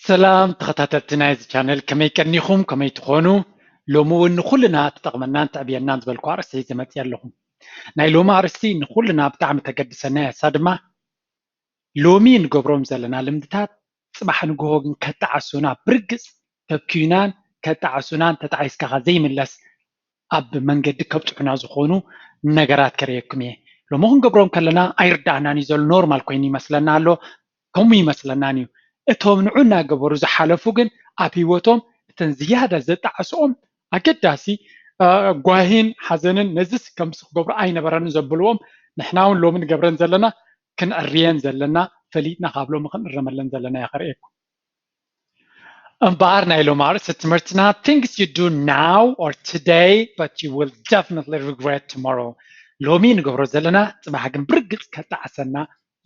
ሰላም ተኸታተልቲ ናይዚ ቻነል፣ ከመይ ቀኒኹም? ከመይ ትኾኑ? ሎሚ እውን ንኹልና ትጠቕመናን ተዕብየናን ዝበልኩ ኣርእስቲ ሒዘ መፂአ ኣለኹ። ናይ ሎሚ ኣርእስቲ ንኹልና ብጣዕሚ ተገድሰና እያ። እሳ ድማ ሎሚ ንገብሮም ዘለና ልምድታት ፅባሕ ንግሆ ግን ከጣዕሱና፣ ብርግፅ ተብክዩናን ከጣዕሱናን፣ ተጣዒስካ ዘይምለስ ኣብ መንገዲ ከብፅሑና ዝኾኑ ነገራት ከርእየኩም እየ። ሎሚ ክንገብሮም ከለና ኣይርዳእናን እዩ ዘሎ፣ ኖርማል ኮይኑ ይመስለና ኣሎ፣ ከምኡ ይመስለናን እዩ። እቶም ንዑ እናገበሩ ዝሓለፉ ግን ኣብ ህይወቶም እተን ዝያዳ ዘጣዕስኦም ኣገዳሲ እ፣ ጓሂን ሓዘንን ነዝስ ከምዚ ክገብሮ ኣይነበረን ዘብልዎም ንሕና እውን ሎሚ ንገብረን ዘለና ክንዕርየን ዘለና ፈሊጥና ካብ ሎሚ ክንእረመለን ዘለና እየ ከርእየኩም። እምበኣር ናይ ሎሚ ኣርእስቲ ትምህርትና things you do now or today but you will definitely regret tomorrow። ሎሚ ንገብሮ ዘለና ፅባሕ ግን ብርግፅ ከጣዕሰና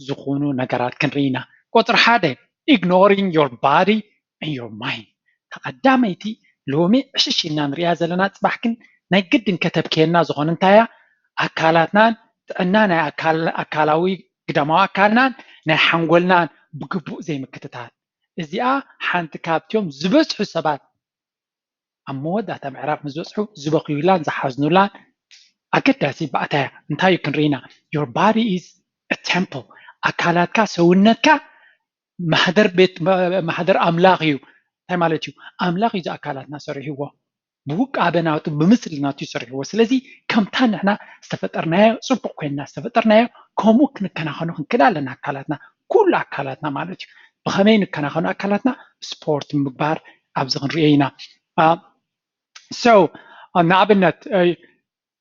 ዝኾኑ ነገራት ክንርኢ ኢና። ቁፅሪ ሓደ፣ ignoring your body and your mind። ተቐዳመይቲ ሎሚ ዕሽሽ ኢልና ንሪኣ ዘለና ፅባሕ ግን ናይ ግድን ከተብክየና ዝኾነ እንታይ እያ? ኣካላትናን ጥዕና ናይ ኣካል-፣ ኣካላዊ ግዳማዊ ኣካልናን ናይ ሓንጎልናን ብግቡእ ዘይምክትታል። እዚኣ ሓንቲ ካብቲኦም ዝበዝሑ ሰባት ኣብ መወዳእታ ምዕራፍ ምስ በፅሑ ዝበኽዩላን ዝሓዝኑላን ኣገዳሲ ባእታ እያ። እንታይ እዩ ክንርኢና? Your body is a temple። ኣካላትካ፣ ሰውነትካ ማሕደር ቤት፣ ማሕደር ኣምላኽ እዩ። እንታይ ማለት እዩ? ኣምላኽ እዩ እዚ ኣካላትና ሰሪሕዎ። ብውቃበ ናቱ፣ ብምስሊ ናቱ እዩ ሰሪሕዎ። ስለዚ ከምታ ንሕና ዝተፈጠርናዮ፣ ፅቡቕ ኮይንና ዝተፈጠርናዮ፣ ከምኡ ክንከናኸኖ ክንክእል ኣለና ኣካላትና፣ ኩሉ ኣካላትና ማለት እዩ። ብኸመይ ንከናኸኖ ኣካላትና? ስፖርት ምግባር ኣብዚ ክንሪኦ ኢና። አ፣ so፣ አ፣ ንኣብነት፣ እ፣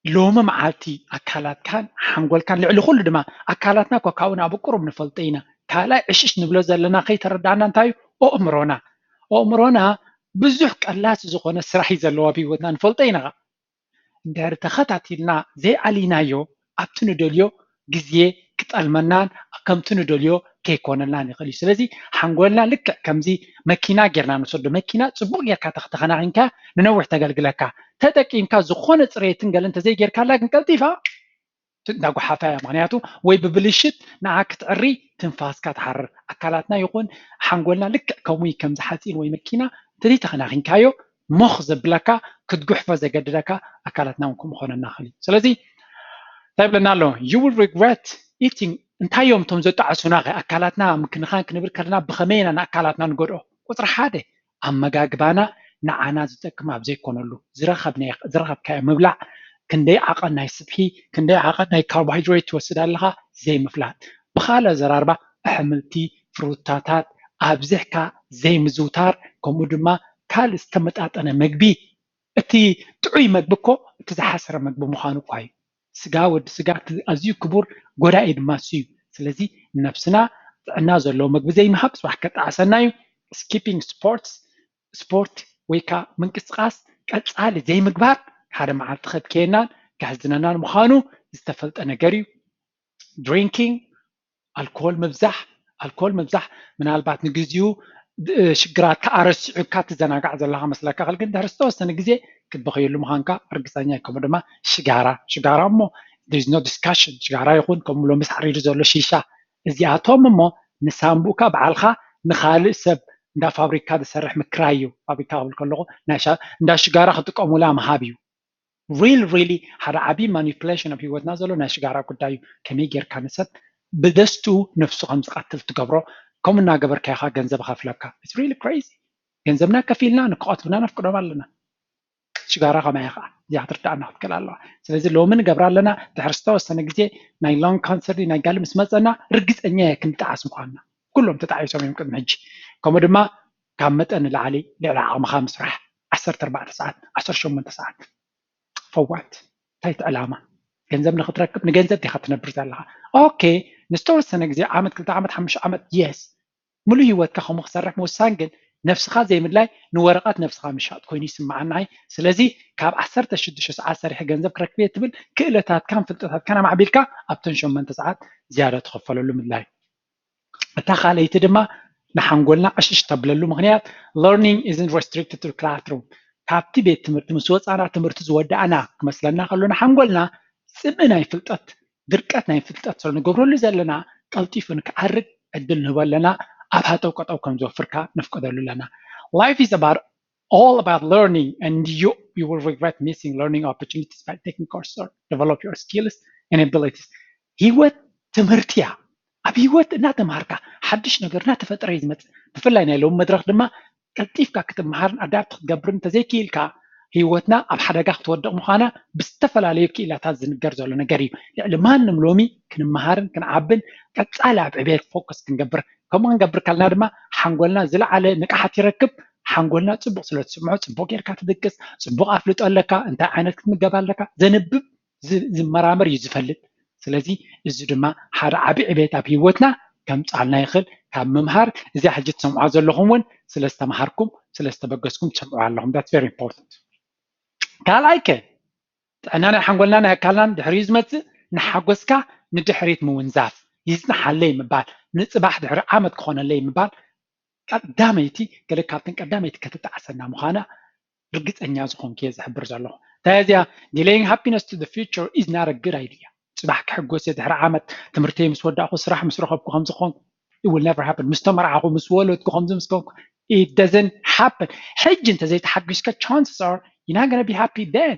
ሎሚ መዓልቲ ኣካላትካን ሓንጎልካን፣ ልዕሊ ኩሉ ድማ ኣካላትና እኮ ካብኡ ናብ ቁሩብ ንፈልጦ ኢና። ካልኣይ ዕሽሽ ንብሎ ዘለና ከይተረዳእና እንታይ እዩ? ኣእምሮና። ኣእምሮና ብዙሕ ቀላሲ ዝኾነ ስራሕ እዩ ዘለዎ ኣብ ህይወትና፣ ንፈልጦ ኢና። እንድሕር ተኸታቲልና ዘይኣሊናዮ፣ ኣብቲ ንደልዮ ግዜ ክጠልመናን ከምቲ ንደልዮ ከይኮነልናን ይኽእል እዩ። ስለዚ ሓንጎልና ልክዕ ከምዚ መኪና ጌርና ንወስዶ። መኪና ጽቡቕ ጌርካ ተኽ-፣ ተኸናኺንካ ንነዊሕ ተገልግለካ። ተጠቂምካ ዝኾነ ጽሬትን ገለ እንተዘይጌርካላ ግን ቀልጢፋ ት-፣ እንዳጓሓፋ እያ። ምኽንያቱ ወይ ብብልሽት ንዓ ክትዕሪ ትንፋስካ ትሓርር። ኣካላትና ይኹን ሓንጎልና ልክዕ ከምኡ እዩ። ከምዚ ሓፂን ወይ መኪና እንተዘይተኸናኺንካዮ ሞኽ ዘብለካ፣ ክትጉሕፎ ዘገድደካ ኣካላትና እውን ከምኡ ክኾነና ይኽእል እዩ። ስለዚ እንታይ ይብለና ኣሎ? You will regret eating። እንታይ እዮም እቶም ዘጣዕሱና ኸ? ኣካላትና ምክንኻን ክንብል ከለና ብኸመይ ኢና ንኣካላትና ንጎድኦ? ቁፅሪ ሓደ፣ ኣመጋግባና ንዓና ዝጠቅም ኣብ ዘይኮነሉ፣ ዝረኸብናዮ፣ ዝረኸብካዮ ምብላዕ፣ ክንደይ ዓቐን ናይ ስብሒ፣ ክንደይ ዓቐን ናይ ካርቦሃይድሬት ትወስድ ኣለኻ ዘይምፍላጥ። ብኻልእ ኣዘራርባ ኣሕምልቲ፣ ፍሩታታት ኣብዚሕካ ዘይምዝውታር፣ ከምኡ ድማ ካልእ ዝተመጣጠነ መግቢ። እቲ ጥዑይ መግቢ እኮ እቲ ዝሓሰረ መግቢ ምዃኑ እኳ እዩ። ስጋ ወዲ ስጋ እቲ ኣዝዩ ክቡር፣ ጎዳኢ ድማ እሱ እዩ። ስለዚ ነብስና ጥዕና ዘለዎ መግቢ ዘይምሃብ ጽባሕ ከጣዕሰና እዩ። Skipping sports፣ ስፖርት ወይ ከዓ ምንቅስቃስ ቀጻሊ ዘይምግባር ሓደ መዓልቲ ከብክየናን ከሕዝነናን ምዃኑ ዝተፈልጠ ነገር እዩ። Drinking፣ ኣልኮል ምብዛሕ፣ ኣልኮል ምብዛሕ ምናልባት ንግዚኡ ድ-፣ ሽግራትካ ኣረሲዑካ ትዘናጋዕ ዘለኻ መስለካ፣ ግን ድሕሪ ዝተወሰነ ግዜ ክትበኸየሉ ምዃንካ ርግጸኛ እዩ። ከምኡ ድማ ሽጋራ፣ ሽጋራ እሞ there is no discussion፣ ሽጋራ ይኹን ከምኡ ሎሚ ሳዕሪሩ ዘሎ ሺሻ፣ እዚኣቶም እሞ ንሳምቡእካ ባዕልኻ ንኻልእ ሰብ እንዳ ፋብሪካ ዝሰርሕ ምክራይ እዩ። ፋብሪካ ክብል ከለኹ ናይ ሻ-፣ እንዳ ሽጋራ ክጥቀሙላ ምሃብ እዩ። ሪል ሪሊ ሓደ ዓብዪ ማኒፕሌሽን ኣብ ህይወትና ዘሎ ናይ ሽጋራ ጉዳይ እዩ። ከመይ ጌርካ ንሰብ ብደስትኡ ነፍሱ ከም ዝቐትል ትገብሮ፣ ከምኡ እናገበርካዮ ኸዓ ገንዘብ ኸፍለካ። It's really crazy። ገንዘብና ከፊልና ንክቐትሉና ነፍቅዶም ኣለና። ሽጋራ ከማይ ኸዓ እዚኣ ክትርዳእና ክትክእል ኣለዋ። ስለዚ ሎሚ ንገብራ ኣለና፣ ድሕሪ ዝተወሰነ ግዜ ናይ ሎንግ ካንሰር ናይ ጋል ምስ መፀና ርግፀኛ እየ ክንጠዓስ ምዃንና። ኩሎም ተጣዒሶም እዮም ቅድሚ ሕጂ። ከምኡ ድማ ካብ መጠን ንላዕሊ ልዕሊ ዓቕምኻ ምስራሕ፣ ዓሰርተ ኣርባዕተ ሰዓት፣ ዓሰርተ ሸሞንተ ሰዓት። For what? እንታይ እቲ ዕላማ? ገንዘብ ንክትረክብ፣ ንገንዘብ ዲኻ ትነብር ዘለኻ? ኦኬ፣ ንዝተወሰነ ግዜ፣ ዓመት፣ ክልተ ዓመት፣ ሓሙሽተ ዓመት፣ የስ፣ ሙሉእ ህይወትካ ከምኡ ክሰርሕ ምውሳን ግን ነብስኻ ዘይምድላይ ንወረቐት ነብስኻ ምሻጥ ኮይኑ ይስምዓና። ስለዚ ካብ ዓሰርተ ሽዱሽተ ሰዓት ሰሪሐ ገንዘብ ክረክብ እየ ትብል ክእለታትካን ፍልጠታትካን ኣማዕቢልካ ኣብተን ሸሞንተ ሰዓት ዝያዳ ትኸፈለሉ ምድላይ። እታ ካልኣይቲ ድማ ንሓንጎልና ዕሽሽ ተብለሉ ምኽንያት፣ learning isn't restricted to classroom። ካብቲ ቤት ትምህርቲ ምስ ወፃና ትምህርቲ ዝወዳእና ክመስለና ከሎ ንሓንጎልና ጽምኢ ናይ ፍልጠት፣ ድርቀት ናይ ፍልጠት ስለ ንገብረሉ ዘለና ቀልጢፉ ንክዓርግ ዕድል ንህቦ ኣለና። ኣብ ሃጠው ቀጠው ከም ዝወፍርካ ነፍቀደሉ ኣለና። Life is about all about learning, and you you will regret missing learning opportunities by taking courses or develop your skills and abilities. ህይወት ትምህርቲ እያ። ኣብ ህይወት እናተምሃርካ ሓድሽ ነገር እናተፈጠረ እዩ ዝመፅእ። ብፍላይ ናይ ሎም መድረክ ድማ ቀልጢፍካ ክትምሃርን ኣዳፕት ክትገብርን እንተዘይክኢልካ ህይወትና ኣብ ሓደጋ ክትወድቕ ምዃና ብዝተፈላለዩ ክኢላታት ዝንገር ዘሎ ነገር እዩ። ልዕሊ ማንም ሎሚ ክንምሃርን ክንዓብን ቀፃሊ ኣብ ዕብየት ፎከስ ክንገብር ከምኡ ክንገብር ከልና ድማ ሓንጎልና ዝለዓለ ንቕሓት ይረክብ። ሓንጎልና ፅቡቕ ስለ ትስምዖ ፅቡቕ ጌርካ ትድቅስ፣ ፅቡቕ ኣፍልጦ ኣለካ፣ እንታይ ዓይነት ክትምገብ ኣለካ ዘንብብ ዝመራመር እዩ ዝፈልጥ። ስለዚ እዚ ድማ ሓደ ዓቢ ዕቤት ኣብ ህይወትና ከምፃልና ይኽእል ካብ ምምሃር። እዚኣ ሕጂ ትሰምዖ ዘለኹም እውን ስለ ዝተምሃርኩም ስለ ዝተበገስኩም ትሰምዑ ኣለኹም። That's very important። ካልኣይ ከ ጥዕና ናይ ሓንጎልና ናይ ኣካልናን ድሕሪኡ ዝመፅእ ንሓጎስካ ንድሕሪት ምውንዛፍ ይፅንሓለይ ምባል ንፅባሕ ድሕሪ ዓመት ክኾነለይ ምባል ቀዳመይቲ ገለ ካብተን ቀዳመይቲ ከተጣዕሰና ምዃና ርግፀኛ ዝኾንኩ እየ ዝሕብር ዘለኹ። እንታይ እዚኣ delaying happiness to the future is not a good idea። ፅባሕ ክሕጎስ እየ ድሕሪ ዓመት ትምህርተይ ምስ ወዳእኩ ስራሕ ምስ ረኸብኩ ከምዚ ክኾንኩ it will never happen። ምስ ተመርዓኹ ምስ ወለድኩ ከምዚ ምስ ኮንኩ it doesn't happen። ሕጂ እንተዘይተሓጊስካ chances are you're not gonna be happy then።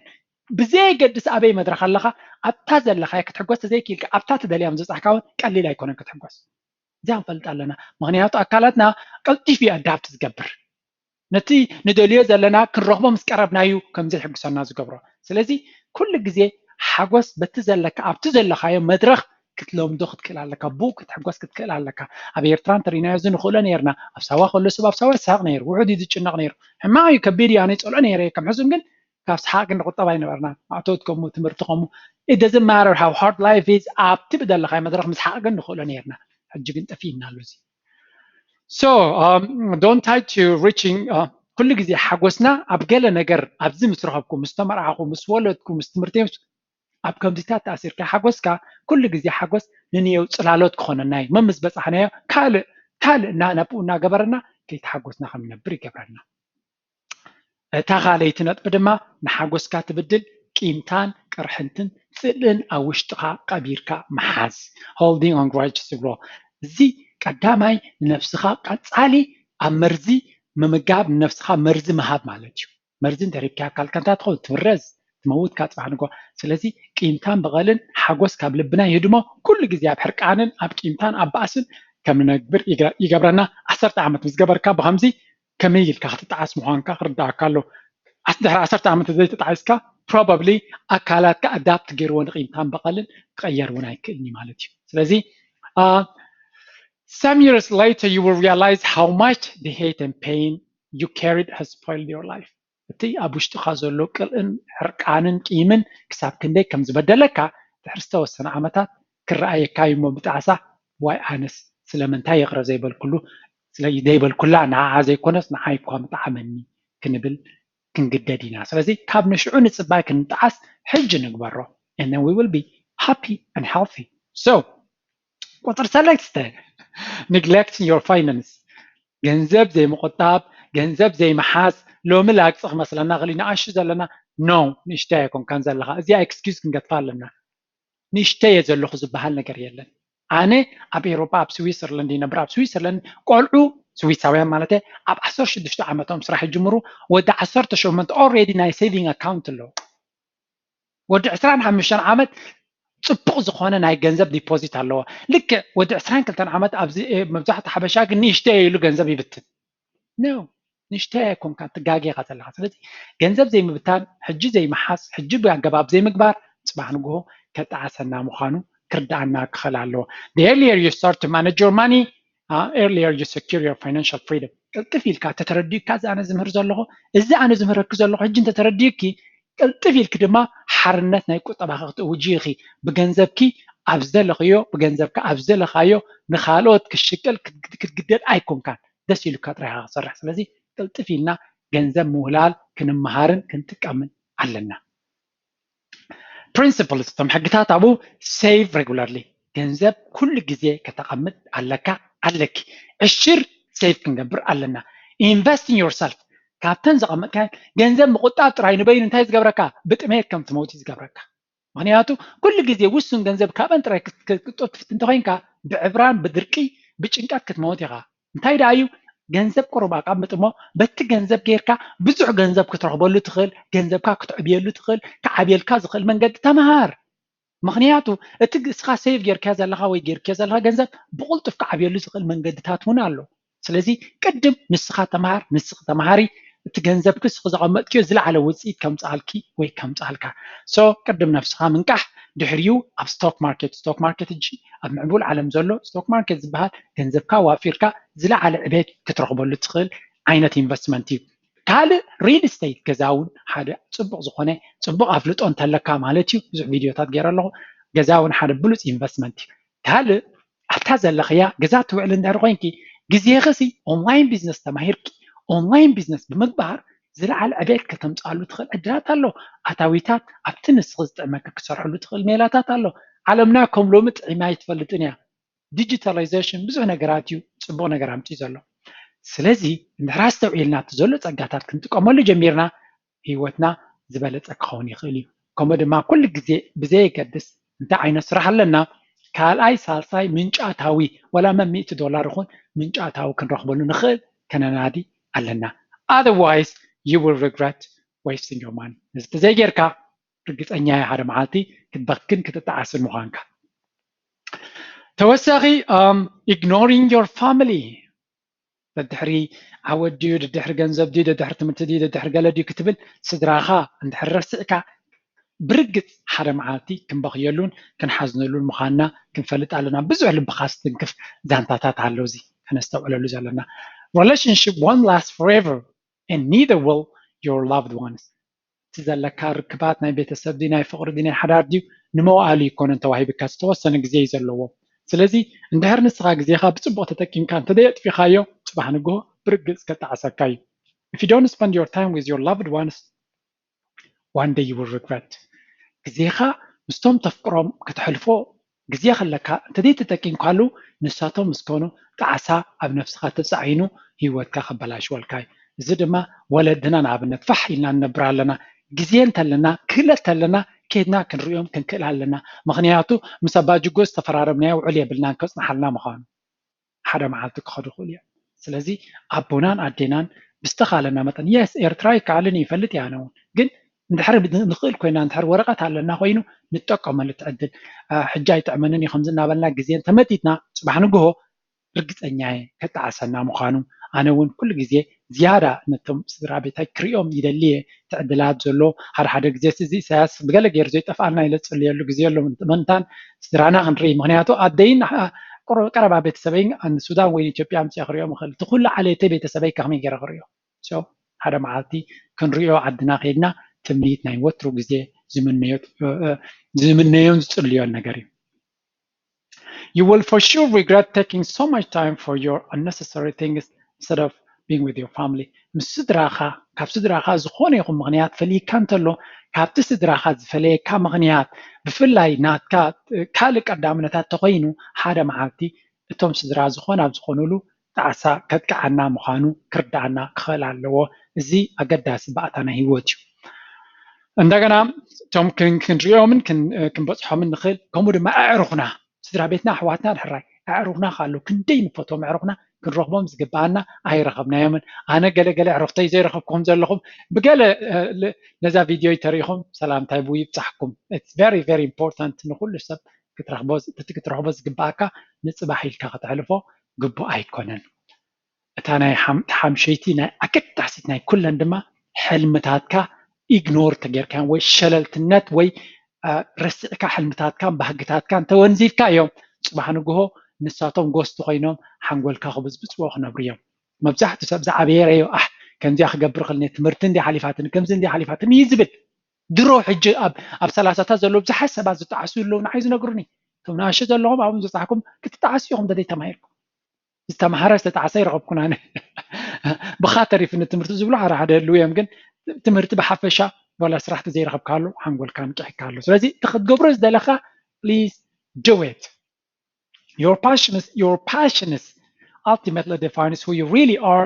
ብዘየገድስ ኣበይ መድረኽ ኣለኻ ኣብታ ዘለኻዮ ክትሕጎስ ተዘይክኢልካ ኣብታ ትደልያ ምስ በፃሕካ እውን ቀሊል ኣይኮነን ክትሕጎስ። እዚኣ ንፈልጥ ኣለና። ምኽንያቱ ኣካላትና ቀልጢፉ እዩ ኣዳፕት ዝገብር። ነቲ ንደልዮ ዘለና ክንረኽቦ ምስ ቀረብናዩ ከም ዘይሕጉሰና ዝገብሮ። ስለዚ ኩሉ ግዜ ሓጎስ በቲ ዘለካ ኣብቲ ዘለኻዮ መድረኽ ክትለምዶ ክትክእል ኣለካ። ብኡ ክትሕጎስ ክትክእል ኣለካ። ኣብ ኤርትራ እንተሪናዮ እዚ ንኽእሎ ነይርና። ኣብ ሳዋ ከሎ ሰብ ኣብ ሳዋ ይስሕቕ ነይሩ። ውሑድ እዩ ዝጭነቕ ነይሩ። ሕማቕ እዩ፣ ከቢድ እዩ፣ ኣነ ይጸልኦ ነይረ። ከም ሕሱም ግን ካብ ሰሓቕ ግን ንቁጠብ ኣይነበርና። ማእቶት ከምኡ፣ ትምህርቲ ከምኡ። It doesn't matter how hard life is፣ ኣብቲ ብደለኻዮ መድረኽ ምስሓቕ ግን ንኽእሎ ነይርና። ሕጂ ግን ጠፊእና ኣሎ እዚ። So um, don't try to reaching ኩሉ ግዜ ሓጎስና ኣብ ገለ ነገር ኣብዚ ምስ ረኸብኩ ምስ ተመርዓኹ ምስ ወለድኩ ምስ ትምህርተይ ኣብ ከምዚታት ተኣሲርካ ሓጎስካ ኩሉ ግዜ ሓጎስ ንንየው ፅላሎት ክኾነና እዩ መምስ በፃሕናዮ ካልእ ካልእ ናብኡ እናገበረና ከይተሓጎስና ከም ንነብር ይገብረና። እታ ካልኣይቲ ነጥቢ ድማ ንሓጎስካ ትብድል ቂምታን ቅርሕንትን ጽልእን ኣብ ውሽጥኻ ቀቢርካ ምሓዝ፣ holding on grudges ዝብሎ። እዚ ቀዳማይ ንነብስኻ ቀጻሊ ኣብ መርዚ ምምጋብ ንነብስኻ መርዚ ምሃብ ማለት እዩ። መርዚ እንተሪብካ ኣካልካ እንታይ ትኸውን? ትብረዝ፣ ትመውት ካብ ጽባሕ ንግሆ። ስለዚ ቂምታን በቐልን ሓጎስ ካብ ልብና ይህድሞ። ኩሉ ግዜ ኣብ ሕርቃንን ኣብ ቂምታን ኣብ ባእስን ከም ንነብር ይገብረና። ዓሰርተ ዓመት ምስ ገበርካ ብኸምዚ ከመይ ኢልካ ክትጠዓስ ምዃንካ ክርዳኣካ ኣሎ። ድሕሪ ዓሰርተ ዓመት ዘይተጣዒስካ probably ኣካላትካ ኣዳፕት ገይርዎ ንቂምታን በቐልን ክቐየር እውን ኣይክእልን እዩ ማለት እዩ። ስለዚ some years later you will realize how much the hate and pain you carried has spoiled your life። እቲ ኣብ ውሽጥኻ ዘሎ ቅልእን ሕርቃንን ቂምን ክሳብ ክንደይ ከም ዝበደለካ ድሕሪ ዝተወሰነ ዓመታት ክረኣየካ እዩ እሞ ብጣዕሳ ዋይ ኣነስ ስለምንታይ ይቕረ ዘይበልኩሉ ዘይበልኩላ ንዓዓ ዘይኮነስ ንዓይ እኳ ምጠዓመኒ ክንብል ክንግደድ ኢና። ስለዚ ካብ ንሽዑ ንፅባይ ክንጠዓስ ሕጂ ንግበሮ and then we will be happy and healthy። So ቁፅሪ ሰለስተ neglecting your finance ገንዘብ ዘይምቁጣብ ገንዘብ ዘይምሓዝ ሎሚ ላግፂ ክመስለና ክእል ንኣሹ ዘለና no ንእሽተይ ኣይኮንካን ዘለካ እዚኣ excuse ክንገጥፋ ኣለና። ንእሽተይ እየ ዘለኹ ዝበሃል ነገር የለን። ኣነ ኣብ ኤሮጳ ኣብ ስዊሰርላንድ ይነብር ኣብ ስዊሰርላንድ ቆልዑ ስዊሳውያን ማለት ኣብ ዓሰርተ ሽዱሽተ ዓመቶም ስራሕ ይጅምሩ ወዲ ዓሰርተ ሸሞንተ already ናይ saving account ኣለዎ። ወዲ ዕስራን ሓሙሽተን ዓመት ፅቡቕ ዝኾነ ናይ ገንዘብ ዲፖዚት ኣለዎ። ልክዕ ወዲ ዕስራን ክልተን ዓመት ኣብዚ መብዛሕትኡ ሓበሻ ግን ንእሽተይ ኢሉ ገንዘብ ይብትን። No ንእሽተይ ኣይኮንካ ትጋጌኻ ዘለኻ። ስለዚ ገንዘብ ዘይምብታን ሕጂ ዘይምሓዝ ሕጂ ብኣገባብ ዘይምግባር ፅባሕ ንግሆ ከጠዓሰና ምዃኑ ክርዳኣና ክኽእል ኣለዎ። The earlier you start to manage your money earlier you secure your financial freedom። ቅልጥፍ ኢልካ ተተረዲእካ እዚ ኣነ ዝምህር ዘለኹ እዚ ኣነ ዝምህረኪ ዘለኹ ሕጂ እንተተረዲእኪ ቅልጥፍ ኢልኪ ድማ ሓርነት ናይ ቁጠባኺ ክትእውጂ ኢኺ። ብገንዘብኪ ኣብ ዝደለኽዮ ብገንዘብካ ኣብ ዝደለኻዮ ንኻልኦት ክሽቀል ክትግደድ ኣይኮንካን። ደስ ኢሉካ ጥራይ ኢኻ ክትሰርሕ። ስለዚ ቅልጥፍ ኢልና ገንዘብ ምውላል ክንመሃርን ክንጥቀምን ኣለና። Principles እቶም ሕግታት ኣብኡ save regularly ገንዘብ ኩሉ ግዜ ከተቐምጥ ኣለካ ኣለኪ። ዕሽር save ክንገብር ኣለና። Invest in yourself ካብተን ዘቐመጥካየን ገንዘብ ምቁጣብ ጥራይ ንበይኑ እንታይ ዝገብረካ? ብጥሜት ከም ትመውት እዩ ዝገብረካ። ምኽንያቱ ኩሉ ግዜ ውሱን ገንዘብ ካብአን ጥራይ ክትጠፍት እንተኮይንካ ብዕብራን ብድርቂ ብጭንቀት ክትመውት ኢኻ። እንታይ ደኣ እዩ? ገንዘብ ቁሩብ ኣቐምጥ እሞ በቲ ገንዘብ ጌርካ ብዙሕ ገንዘብ ክትረኽበሉ ትኽእል፣ ገንዘብካ ክትዕብየሉ ትኽእል፣ ክዓብየልካ ዝኽእል መንገዲ ተምሃር። ምኽንያቱ እቲ እስኻ ሴቭ ጌርካዮ ዘለኻ ወይ ጌርክዮ ዘለኻ ገንዘብ ብቕልጡፍ ክዓብየሉ ዝኽእል መንገድታት እውን ኣሎ። ስለዚ ቅድም ንስኻ ተምሃር፣ ንስኺ ተምሃሪ፣ እቲ ገንዘብኪ እስኺ ዘቐመጥክዮ ዝለዓለ ውፅኢት ከምፅኣልኪ ወይ ከምፅኣልካ። ሶ ቅድም ነብስኻ ምንቃሕ፣ ድሕሪኡ ኣብ ስቶክ ማርኬት፣ ስቶክ ማርኬት እጂ ኣብ ምዕቡል ዓለም ዘሎ ስቶክ ማርኬት ዝበሃል ገንዘብካ ዋፊርካ ዝለዓለ ዕቤት ክትረኽበሉ ትኽእል ዓይነት ኢንቨስትመንት እዩ። ካልእ ሪል ስቴት ገዛ እውን ሓደ ፅቡቕ ዝኾነ ፅቡቕ ኣፍልጦ እንተለካ ማለት እዩ። ብዙሕ ቪድዮታት ገይረ ኣለኹ። ገዛ እውን ሓደ ብሉፅ ኢንቨስትመንት እዩ። ካልእ ኣብታ ዘለኽያ ገዛ ትውዕል እንድሕር ኮይንኪ ግዜኺ ሲ ኦንላይን ቢዝነስ ተማሂርኪ ኦንላይን ቢዝነስ ብምግባር ዝለዓለ ዕቤት ከተምፅኣሉ ትኽእል ዕድላት ኣሎ። ኣታዊታት ኣብቲ ንስኺ ዝጥዕመኪ ክሰርሕሉ ትኽእል ሜላታት ኣሎ። ዓለምና ከም ሎሚ ጥዒማ ኣይትፈልጥን እያ። ዲጂታላይዜሽን ብዙሕ ነገራት እዩ ፅቡቕ ነገር ኣምፅኡ ዘሎ። ስለዚ እንድሕር ኣስተውዒልና እቲ ዘሎ ፀጋታት ክንጥቀመሉ ጀሚርና ህይወትና ዝበለፀ ክኸውን ይኽእል እዩ። ከምኡ ድማ ኩሉ ግዜ ብዘየገድስ እንታይ ዓይነት ስራሕ ኣለና ካልኣይ ሳልሳይ ምንጫታዊ ወላ መን ሚእቲ ዶላር ይኹን ምንጫታዊ ክንረኽበሉ ንኽእል ከነናዲ ኣለና። Otherwise you will regret wasting your money። እዚ ተዘይጌርካ ርግፀኛ እየ ሓደ መዓልቲ ክትበክን ክትጠዓስን ምዃንካ። ተወሳኺ ignoring your family። ደድሕሪ ዓወት ድዩ ደድሕሪ ገንዘብ ድዩ ደድሕሪ ትምህርቲ ድዩ ደድሕሪ ገለ ድዩ ክትብል ስድራኻ እንድሕር ረሲዕካ ብርግፅ ሓደ መዓልቲ ክንበኽየሉን ክንሓዝነሉን ምዃንና ክንፈልጥ ኣለና። ብዙሕ ልብኻ ዝትንክፍ ዛንታታት ኣሎ እዚ ከነስተውዕለሉ ዘለና። Relationship won't last forever and neither will your loved ones። እቲ ዘለካ ርክባት ናይ ቤተሰብ ድዩ ናይ ፍቕሪ ድዩ ናይ ሓዳር ድዩ ንመዋእሉ ይኮነን ተዋሂብካ ዝተወሰነ ግዜ እዩ ዘለዎ። ስለዚ እንድሕር ንስኻ ግዜኻ ብፅቡቕ ተጠቂምካ እንተዘየጥፊኻዮ ፅባሕ ንግሆ ብርግፅ ከጣዕሰካ እዩ። If you don't spend your time with your loved ones one day you will regret። ግዜኻ ምስቶም ተፍቅሮም ከተሕልፎ ግዜ ከለካ እንተዘይተጠቂምካሉ ንሳቶም ምስ ኮኑ ጣዕሳ ኣብ ነብስኻ ተፃዒኑ ህይወትካ ከበላሽወልካ እዩ። እዚ ድማ ወለድና ንኣብነት ፋሕ ኢልና ንነብር ኣለና። ግዜ እንተለና ክእለት እንተለና ከይድና ክንሪኦም ክንክእል ኣለና። ምኽንያቱ ምስ ኣባጅጎ ዝተፈራረምናዮ ውዕል የብልናን ከፅንሓልና ምዃኑ። ሓደ መዓልቲ ክኸዱ ይኽእሉ እዮም። ስለዚ ኣቦናን ኣዴናን ብዝተኻለና መጠን የስ ኤርትራ ይከኣልን ይፈልጥ እያ ኣነ እውን ግን እንድሕር ንኽእል ኮይና እንድሕር ወረቐት ኣለና ኮይኑ ንጠቀመሉ ትዕድል ሕጂ ኣይጥዕመንን እዩ ከምዚ እናበልና ግዜ እንተመጢጥና ፅባሕ ንግሆ ርግፀኛ እየ ከጣዕሰና ምዃኑ ኣነ እውን ኩሉ ግዜ ዝያዳ ነቶም ስድራ ቤታይ ክሪኦም ይደሊ እየ ትዕድላት ዘሎ ሓደ ሓደ ግዜ እዚ ኢሳያስ ብገለ ገይሩ ዘይጠፍኣልና ኢለ ዝፅልየሉ ግዜ ኣሎ ምእንታን ስድራና ክንርኢ ምክንያቱ ኣደይን ቀረባ ቤተሰበይን ሱዳን ወይ ኢትዮጵያ ኣምፅኣ ክሪኦም ይኽእል እቲ ኩሉ ዓሌተይ ቤተሰበይ ከመይ ገይረ ክሪኦ ሓደ መዓልቲ ክንሪኦ ዓድና ከይድና ትምኒት ናይ ወትሩ ግዜ ዝምነዮን ዝፅልዮን ነገር እዩ። You will for sure regret taking so much time for your unnecessary things instead of being with your family. ምስ ስድራኻ ካብ ስድራኻ ዝኾነ ይኹን ምኽንያት ፈሊካ እንተሎ ካብቲ ስድራኻ ዝፈለየካ ምኽንያት ብፍላይ ናትካ ካልእ ቀዳምነታት ተኮይኑ ሓደ መዓልቲ እቶም ስድራ ዝኾነ ኣብ ዝኾኑሉ ጣዕሳ ከጥቅዓና ምዃኑ ክርድኣና ክኽእል ኣለዎ። እዚ ኣገዳሲ ባእታ ናይ ህይወት እዩ። እንደገና እቶም ክንሪኦምን ክንበፅሖምን ንኽእል ከምኡ ድማ ኣዕሩኽና ስድራ ቤትና ኣሕዋትና ድሕራይ ኣዕሩኽና ካሉ ክንደይ ንፈትዎም ኣዕሩኽና ክንረኽቦም ዝግባኣና ኣይረኸብናዮምን። ኣነ ገለገለ ዕረፍተይ ዘይረኸብኩም ዘለኹም ብገለ ነዛ ቪድዮ ተሪኢኹም ሰላምታይ ብው ይብፃሕኩም። It's very very important ንኩሉ ሰብ ክትረኽቦ ዝግባኣካ ንፅባሕ ኢልካ ከተሕልፎ ግቡእ ኣይኮነን። እታ ናይ ሓምሸይቲ ናይ ኣገዳሲት ናይ ኩለን ድማ ሕልምታትካ ኢግኖር ተጌርካዮም ወይ ሸለልትነት ወይ ረሲዕካ ሕልምታትካን ባህግታትካን ተወንዚፍካ እዮም ፅባሕ ንግሆ ንሳቶም ጎስቲ ኮይኖም ሓንጎልካ ክብዝብፅዎ ክነብሩ እዮም። መብዛሕትኡ ሰብ ዝዓበየ ረዮ ኣሕ ከምዚኣ ክገብር ክልኒ ትምህርቲ እንዲ ሓሊፋትኒ ከምዚ እንዲ ሓሊፋትኒ እዩ ዝብል ድሮ ሕጂ ኣብ ኣብ ሰላሳታት ዘለዉ ብዙሓት ሰባት ዝጠዓሱ ኣለዉ ንዓይ ዝነግሩኒ እቶም ንኣሸ ዘለኹም ኣብም ዝበፃሕኩም ክትጠዓሱ ኢኹም እንተዘይተማሂርኩም ዝተምሃረ ዝተጣዕሰ ይረኸብኩን ኣነ ብኻ ተሪፍኒ ትምህርቲ ዝብሉ ሓደ ሓደ ህልው እዮም ግን ትምህርቲ ብሓፈሻ ዋላ ስራሕ ተዘይረኸብካሉ ሓንጎልካ ንቂሕካሉ ስለዚ እቲ ክትገብሮ ዝደለካ please do it your passion is your passion is ultimately defines who you really are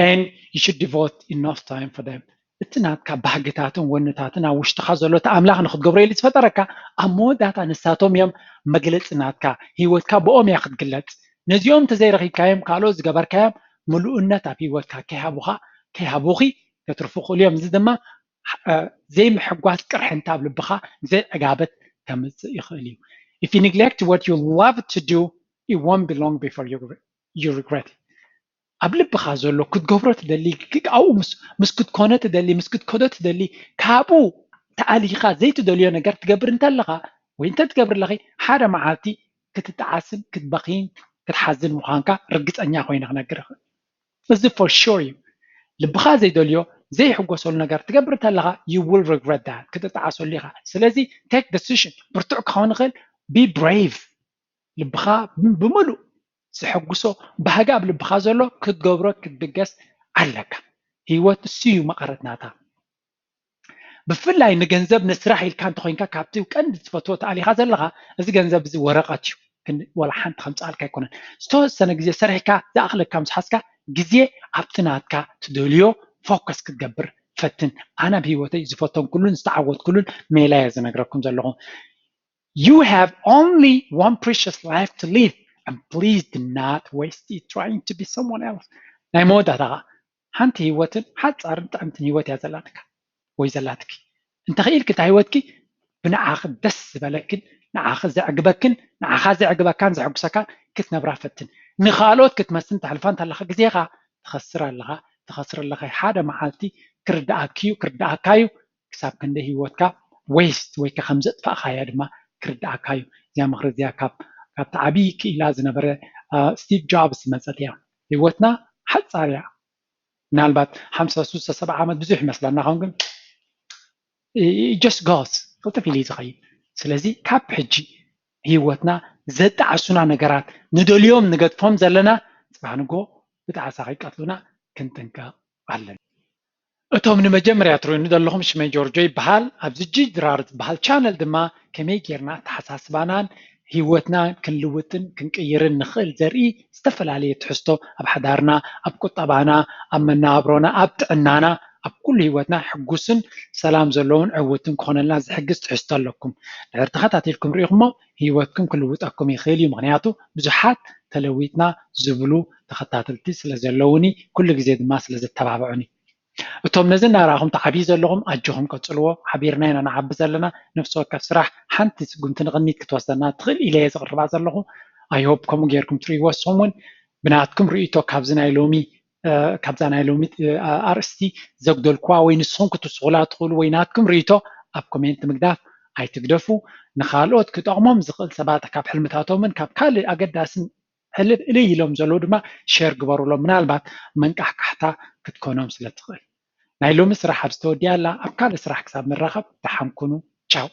and you should devote enough time for them እቲ ናትካ ባህግታትን ወንታትን ኣብ ውሽጥኻ ዘሎ እቲ ኣምላኽ ንክትገብሮ ኢሉ ዝፈጠረካ ኣብ መወዳእታ ንሳቶም እዮም መግለፂ ናትካ ህይወትካ ብኦም እያ ክትግለፅ ነዚኦም እንተዘይረኺብካዮም፣ ካልኦት ዝገበርካዮም ምሉእነት ኣብ ህይወትካ ከይሃቡኻ፣ ከይሃቡኺ ከትርፉ ይኽእሉ እዮም። እዚ ድማ ዘይምሕጓስ ቅርሕንቲ ኣብ ልብኻ፣ ዘይዕጋበት ከምፅእ ይኽእል እዩ። If you neglect what you love to do, it won't be long before you regret it. ኣብ ልብኻ ዘሎ ክትገብሮ ትደሊ፣ ኣብኡ ምስ ክትኮነ ትደሊ፣ ምስ ክትከዶ ትደሊ፣ ካብኡ ተኣሊኻ ዘይትደልዮ ነገር ትገብር እንተለኻ ወይ እንተ ትገብር ኣለኺ፣ ሓደ መዓልቲ ክትጠዓስን ክትበኽይን ክትሓዝን ምዃንካ ርግፀኛ ኮይነ ክነግር ይኽእል። እዚ for sure እዩ። ልብኻ ዘይደልዮ ዘይሕጎሰሉ ነገር ትገብር እንተለኻ you will regret that፣ ክትጠዓሰሉ ኢኻ። ስለዚ take decision፣ ብርቱዕ ክኸውን ይኽእል። Be brave፣ ልብኻ ብምሉእ ዘሐጉሶ ባህጊ ኣብ ልብኻ ዘሎ ክትገብሮ ክትብገስ ኣለካ። ህይወት እሱ እዩ መቐረት ናታ። ብፍላይ ንገንዘብ ንስራሕ ኢልካ እንተኮይንካ ካብቲ ቀንዲ ዝፈትዎ ተኣሊኻ ዘለኻ፣ እዚ ገንዘብ እዚ ወረቐት እዩ፣ ዋላ ሓንቲ ከምፅኣልካ ኣይኮነን። ዝተወሰነ ግዜ ሰሪሕካ ዝኣኽለካ ምስ ሓዝካ ግዜ ኣብቲ ናትካ ትደልዮ ፎከስ ክትገብር ፈትን። ኣነ ኣብ ህይወተይ ዝፈተንኩሉን ዝተዓወትኩሉን ሜላ እየ ዝነግረኩም ዘለኹ። You have only one precious life to live, and please do not waste it trying to be someone else. ናይ መወዳእታ ኸዓ ሓንቲ ህይወትን ሓፃርን ጥዕምትን ህይወት እያ ዘላትካ ወይ ዘላትኪ። እንተኽኢልኪ እታ ህይወትኪ ብንዓኺ ደስ ዝበለክን ንዓኺ ዘዕግበክን ንዓኻ ዘዕግበካን ዘሐጉሰካን ክትነብራ ፈትን። ንኻልኦት ክትመስል ተሕልፋ እንተለኻ ግዜኻ ትኸስር ኣለኻ። ትኸስር ኣለኻ። ሓደ መዓልቲ ክርድኣኪ እዩ፣ ክርድኣካ እዩ። ክሳብ ክንደይ ህይወትካ waste ወይ ከ ከም ዘጥፋእካያ ድማ ክርድኣካ እዩ። እዚኣ ምኽሪ እዚኣ ካብ ካብቲ ዓብዪ ክኢላ ዝነበረ ስቲቭ ጆብስ ዝመፀት እያ። ህይወትና ሓፃር እያ። ምናልባት ሓምሳ፣ ስሳ፣ ሰብዓ ዓመት ብዙሕ ይመስለና ኸውን፣ ግን just goes፣ ቅልጥፍ ኢሉ እዩ ዝኸይድ። ስለዚ ካብ ሕጂ ህይወትና ዘጣዕሱና ነገራት፣ ንደልዮም ንገድፎም ዘለና፣ ፅባሕ ንጎ ብጣዕሳ ከይቀትሉና ክንጥንቀቕ ኣለና። እቶም ንመጀመርያ ትርእዩኒ ዘለኹም፣ ሽመይ ጆርጆ ይበሃል። ኣብዚ ጂጅራር ዝበሃል ቻነል ድማ ከመይ ጌርና ኣተሓሳስባናን ህይወትና ክንልውጥን ክንቅይርን ንኽእል ዘርኢ ዝተፈላለየ ትሕዝቶ ኣብ ሓዳርና፣ ኣብ ቁጠባና፣ ኣብ መነባብሮና፣ ኣብ ጥዕናና፣ ኣብ ኩሉ ህይወትና ሕጉስን ሰላም ዘለዎን ዕውትን ክኾነልና ዝሕግዝ ትሕዝቶ ኣለኩም። ድሕሪ ተኸታቲልኩም ርኢኹሞ ህይወትኩም ክልውጠኩም ይኽእል እዩ። ምኽንያቱ ብዙሓት ተለዊጥና ዝብሉ ተኸታተልቲ ስለ ዘለውኒ፣ ኩሉ ግዜ ድማ ስለ ዘተባብዑኒ። እቶም ነዚ እናረኣኹም ትዓብዩ ዘለኹም ኣጆኹም ቀጽልዎ። ሓቢርና ኢና ንዓቢ ዘለና። ነፍሲ ወከፍ ስራሕ ሓንቲ ስጉምቲ ንቕድሚት ክትወስደና ትኽእል ኢለ እየ ዘቕርባ ዘለኹ። I hope ከምኡ ጌርኩም ትርእይዎ። ንስኹም እውን ብናትኩም ርእይቶ ካብዚ ናይ ሎሚ፣ እ፣ ካብዛ ናይ ሎሚ፣ እ፣ ኣርእስቲ ዘጉደልኩዋ ወይ ንስኹም ክትውስኹላ ትኽእሉ ወይ ናትኩም ርእይቶ ኣብ ኮሜንት ምግዳፍ ኣይትግደፉ። ንኻልኦት ክጠቕሞም ዝኽእል ሰባት ካብ ሕልምታቶምን ካብ ካልእ ኣገዳስን ሕልል ኢሎም ዘለዉ ድማ ሼር ግበሩሎም። ምናልባት መንቃሕቃሕታ ክትኮኖም ስለ ትኽእል። ናይ ሎሚ ስራሕ ኣብዚ ተወዲኣ ኣላ። ኣብ ካልእ ስራሕ ክሳብ ንራኸብ ደሓን ኩኑ። ቻው።